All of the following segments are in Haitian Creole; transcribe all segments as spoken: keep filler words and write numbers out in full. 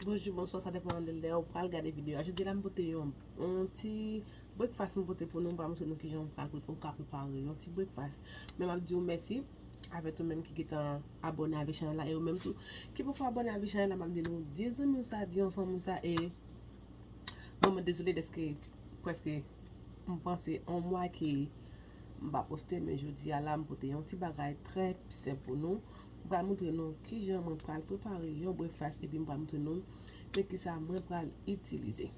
Bonjou, bonswa, sa depann de lè ou pral gade videyo a. Jodi la, m pote yon, yon ti breakfast m pote pou nou. M pral montre nou kijan ou pral pre-, ou ka prepare yon ti breakfast. Men m ap di w mèsi avèk ou menm ki gentan abòne avèk chanèl la, e ou menm tou ki poko abòne avèk chanèl la, m ap di nou, di zanmi w sa, di yon fanmi w sa, e mwen, mwen dezole dèske prèske m panse yon mwa ke m pa poste, men jodi a la, m pote yon ti bagay trè senp pou nou. M pral montre nou kijan mwen pral prepare yon breakfast, epi m pral montre nou men kisa mwen pral itilize.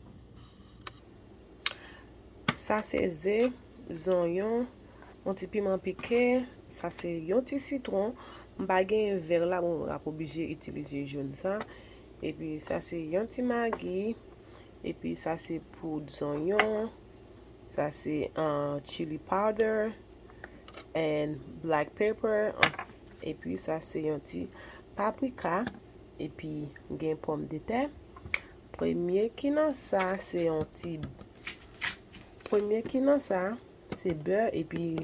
Sa se ze, zonyon, yon ti piman pike, sa se yon ti sitwon. M pa gen vè la, bon, w ap oblije itilize jòn sa. Epi sa se yon ti magi. Epi sa se poud zonyon. Sa se, uh, chili powder and black pepper. Ans-, epi sa se yon ti paprika. Epi gen pòmdetè. Premye ki nan sa, se yon ti, premye ki nan sa, se bè, epi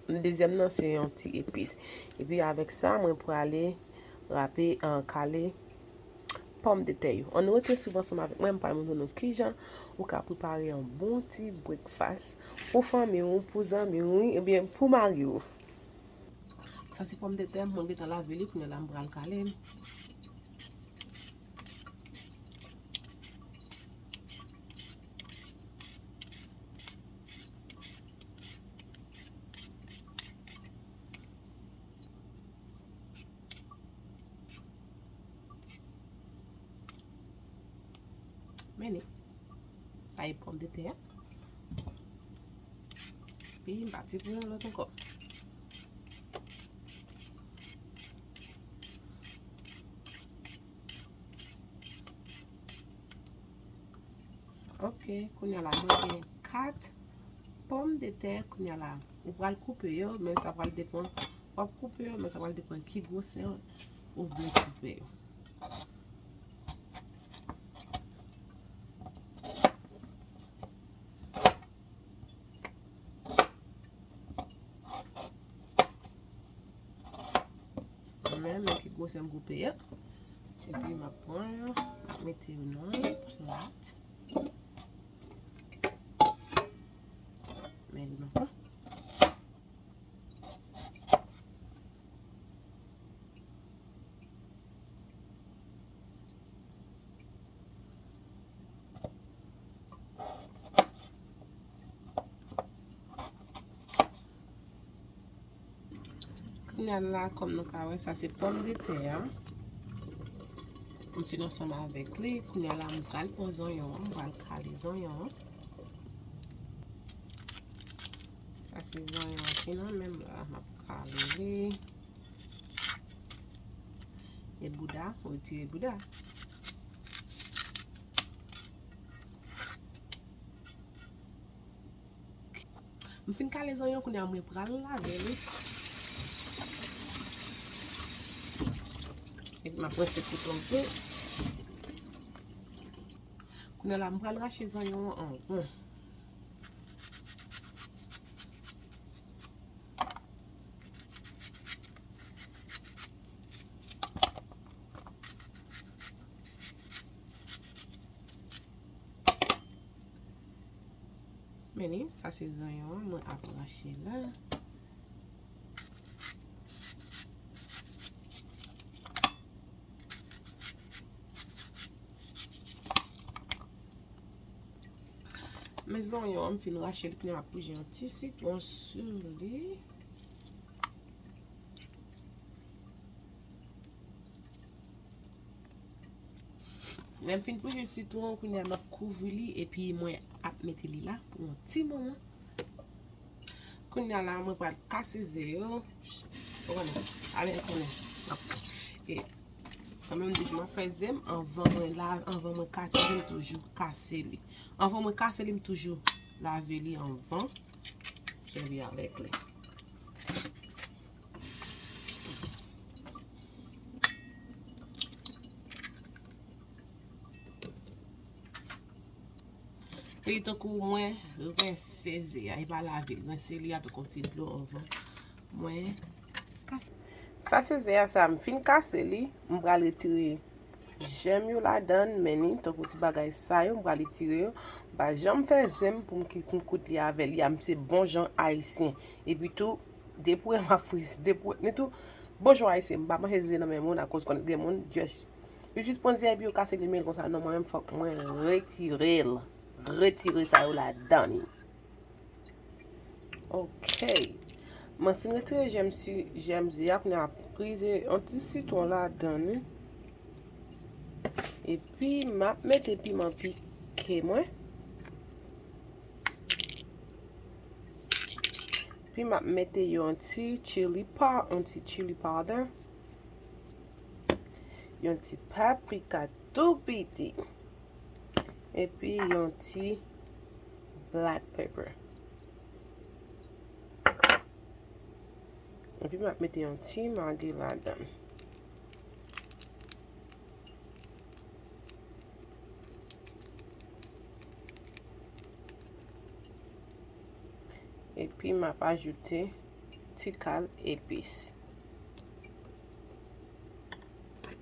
dezyèm nan, se yon ti epis. Epi avèk sa, mwen prale rape, an, kale pòmdetè yo. Ann rete swiv ansanm avèk mwen, m pral montre nou kijan ou ka prepare yon bon ti breakfast pou fanmi w, pou zanmi w, ebyen, pou mari w. Sa se pòmdetè, mwen gentan lave li, kounye a la, m pral kale l. Men li. Sa e pòmdetè a. Epi m pati pou yon lòt ankò. Ok, kounye a la, mwen gen kat pòmdetè. Kounye a la, ou pral koupe yo, men sa pral depann. W ap koupe yo, men sa pral depann ki gwosè ou vle koupe yo. Men, men ki gwosè m koupe yo. Epi m ap pran yo, m ap mete yo nan yon plat. Men li nan plat. Kounye a la, kòm nou ka wè, sa se pòmdetè a. M fin ansanm avèk li. Kounye a la, m pral pran zonyon an, m pral kale zonyon an. Sa se zonyon an ki nan men m la, m ap kale li. E bouda, ou retire bouda. M fin kale zonyon, kounye a mwen pral lave li. Epi m ap rense kouto m tou. Kounye a la, m pral rache zonyon an an won. Men li, sa se zonyon an, mwen ap rache la. Men zonyon an, m fin rache li, kounye a m ap poze yon ti sitwon sou li. Lè m fin poze sitwon, kounye a m ap kouvri li, epi mwen ap mete li la pou yon ti moman. Kounye a la, mwen pral kase ze yo. Ou konnen, ale konnen. E, sa menm di m ap fè ze m anvan mwen la, anvan mwen kase li, m toujou kase li. Anvan mwen kase li, m toujou lave li anvan. Sèvi avèk li. Li tankou mwen rense ze a, e pa lave l, rense li avèk yon ti dlo anvan mwen kase. Sa se ze a sa, m fin kase li, m pral retire jèm yo ladan, men ni tankou ti bagay sa yo, m pral retire yo. M pa janm fè jèm pou m ki pou m kout li avè li a, m se bon jan ayisyen. Epi tou, depi w wè m ap fris, depi w, ni tou, bon jan ayisyen, m pa manje ze nan men moun akoz konnen gen moun, just, yo jis pran ze epi yo kase li, men konsa, non, mwen menm fòk mwen retire l. Retire sa yo ladan li. Ok. Mwen fin retire jèm si, jèm ze a, kounye a m ap grize yon ti sitwon ladan li. Epi m ap mete piman pike mwen. Epi m ap mete yon ti chili pa, yon ti chili powder. Yon ti paprika tou piti. Epi yon ti black pepper. Epi m ap mete yon ti magi ladan. Epi m ap ajoute ti kal epis.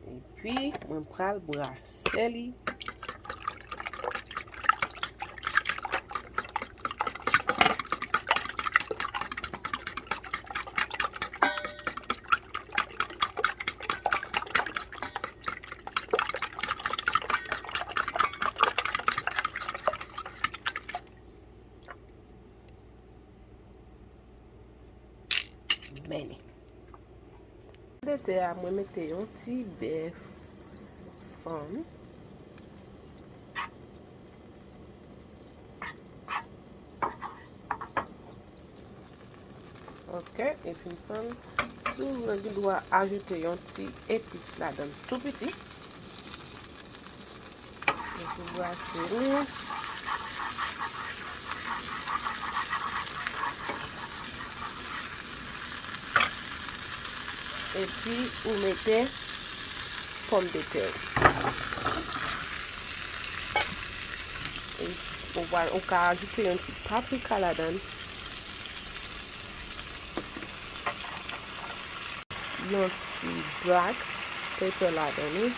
Epi mwen pral brase li. Men li. Poudetè a, mwen mete yon ti bè fann. Ok, epi m fann. Si w vle, gen dwa ajoute yon ti epis ladan tou piti. Epi brase li. Epi ou mete pòmdetè. E ou va, ou ka ajoute yon ti paprika ladan. Yon ti black pepper ladan li.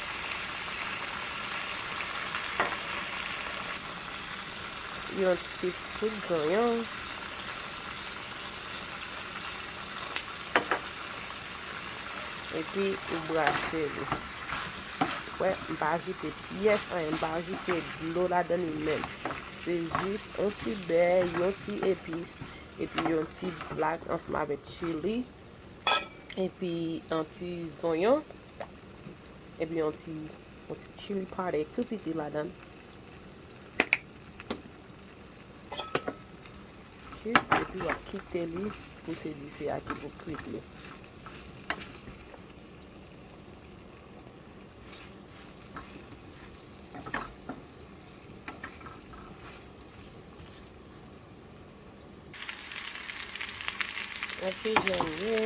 Yon ti poud zonyon. Epi ou brase li. Wè, m pa ajoute pyès anyen, m pa ajoute dlo ladan li menm. Se jis yon ti bè, yon ti epis, epi yon ti black ansanm avèk chili. Epi yon ti zonyon. Epi yon ti, yon ti chili powder tou piti ladan. Jis, epi w ap kite li pou se dife a ki pou kwit li. Oke, jèm yo.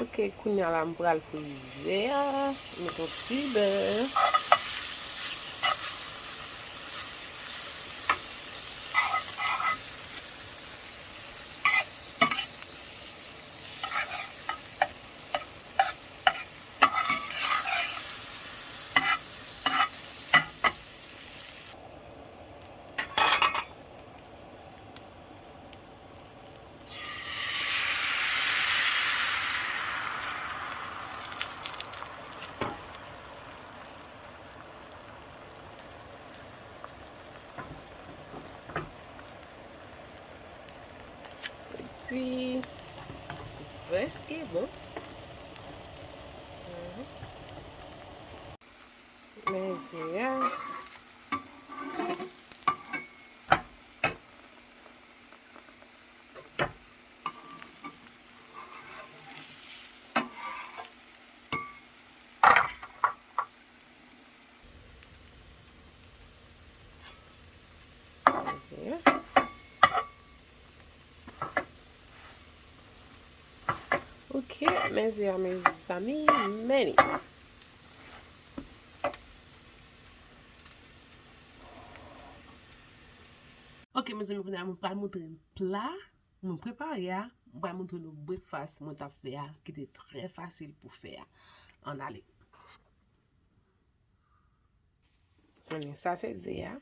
Oke, kounye a la, m pral frize a. Met yon ti bè. Epi, prèske bon. Mhm. Men ze a. Men ze a. Ok, men ze a, mezanmi, men li. Ok, mezanmi, kounye a mwen pral montre n pla mwen prepare a. Mwen pral montre nou breakfast mwen t ap fè a, ki te trè fasil pou fè a. Ann ale. Sa se ze a.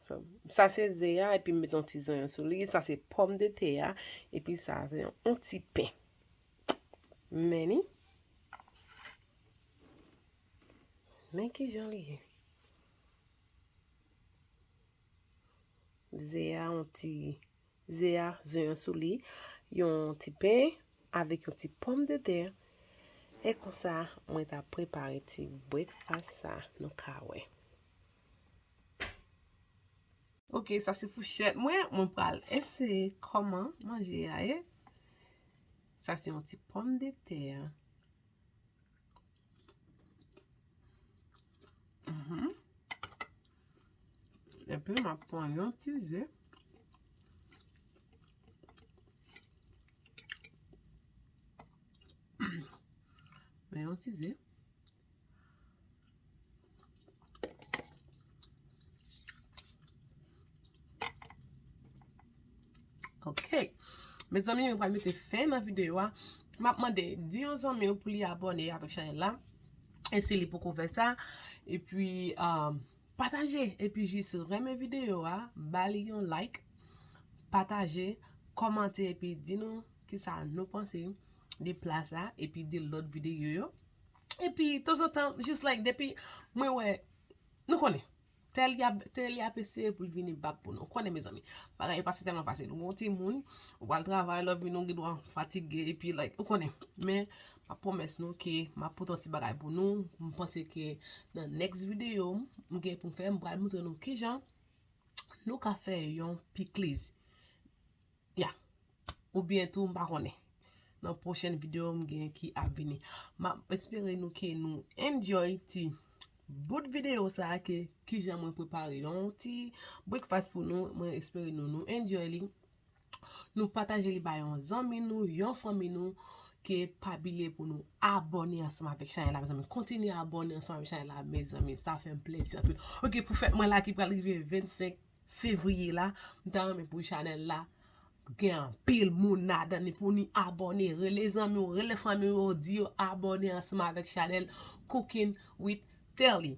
So, sa se ze a, epi m met yon ti zonyon sou li. Sa se pòmdetè a, epi sa se yon ti pen. Men ni. Men kijan li ye. Ze a, yon ti ze a, zonyon sou li, yon ti pen avèk yon ti pòmdetè. E konsa, mwen ta prepare ti breakfast sa, nou ka wè. Ok, sa se fouchèt mwen. Mwen pral eseye kòman manje a ye. Sa se yon ti pòmdetè. Mhm. Epi, m ap pran yon ti ze. Men yon ti ze. Ok. Mezanmi, mwen pral mete fen nan videyo a. M ap mande, di yon zanmi w pou li abòne avèk chanèl la. E si li poko fè sa, epi, um, pataje, epi jis renmen videyo a, ba li yon like, pataje, kòmante, epi di nou kisa nou panse de pla sa, epi de lòt videyo yo. Epi, tanzantan, jis like, depi mwen wè, nou konnen, Tèli ap, Tèli ap eseye pou l vini bak pou nou. Ou konnen, mezanmi, bagay yo pase tèlman fasil. Ou yon timoun, ou pral travay, lè w vini, ou gen dwa fatige, epi, like, ou konnen. Men, m ap pwomès nou ke m ap pote yon ti bagay pou nou. M panse ke nan next videyo m gen pou m fè, m pral montre nou kijan nou ka fè yon pikliz. Ya. Oubyen tou, m pa konnen. Nan pwochèn videyo m gen ki ap vini. M ap espere nou ke nou enjoy ti bout videyo sa a, ke kijan mwen prepare yon ti breakfast pou nou. Mwen espere nou, nou enjoy li. Nou pataje li ba yon zanmi nou, yon fanmi nou, ke pa bliye pou nou abòne ansanm avèk chanèl la, mezanmi. Kontinye abòne ansanm avèk chanèl la, mezanmi. Sa fè m plezi anpil. Ok, pou fèt mwen la ki pral rive vennsenk fevriye la, m ta renmen pou chanèl la gen anpil moun ladan li, pou ni abòne, rele zanmi w, rele fanmi w, di yo abòne ansanm avèk chanèl Cooking with Tèli.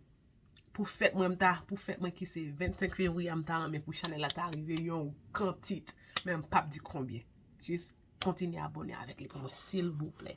Pou fèt mwen, m ta, pou fèt mwen ki se vennsenk fevriye a, m ta renmen pou chanèl la ta rive yon kantit. Men m p ap di konbyen. Jis kontinye abòne avèk li pou mwen, silvouplè.